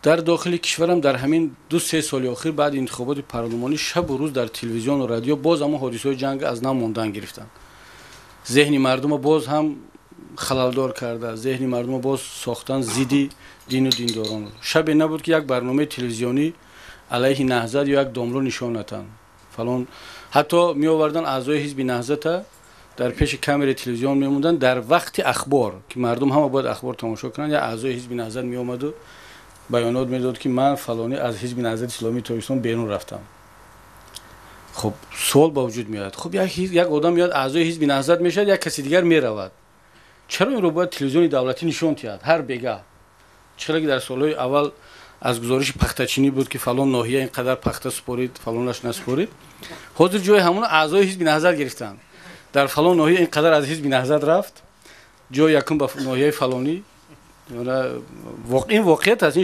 Дар дохили кишварам дар ҳамин 2-3 соли охир баъди интихоботи парлумонӣ шабу рӯз дар телевизиону радио боз ҳамон ҳодисаҳои ҷанг аз нав мондан гирифтанд. Зеҳни мардумо боз ҳам халалдор карда, зеҳни мардумо боз сохтан зидди дину диндорон. Шабе набуд, ки як барномаи телевизионӣ алайҳи Наҳзат ё як домло нишон натанд. Фалон, ҳатто меовардан аъзои ҳизби Наҳзата, дар пеши камераи телевизион мемонданд дар вақти ахбор, ки мардум ҳама бояд ахбор тамошо кунанд. Як аъзои ҳизби Наҳзат меомаду баёнот медод, ки ман фалонӣ аз ҳизби Наҳзати Исломии Тоҷикистон берун рафтам. Хуб, суол ба вуҷуд меояд: хуб, як одам меояд, аъзои ҳизби Наҳзат мешавад, як каси дигар меравад, чаро инро бояд телевизиони давлатӣ нишон диҳад ҳар бегаҳ? Чиқадар ки дар солҳои аввал аз гузориши пахтачинӣ буд, ки фалон ноҳия ин қадар пахта супорид, фалонаш насупорид. Ҳозир ҷои ҳамон аъзои ҳизби Наҳзат гирифтанд: дар фалон ноҳия ин қадар аз ҳизби Наҳзат рафт, ҷои якум ба ноҳияи фалонӣ. Ин воқеият аст.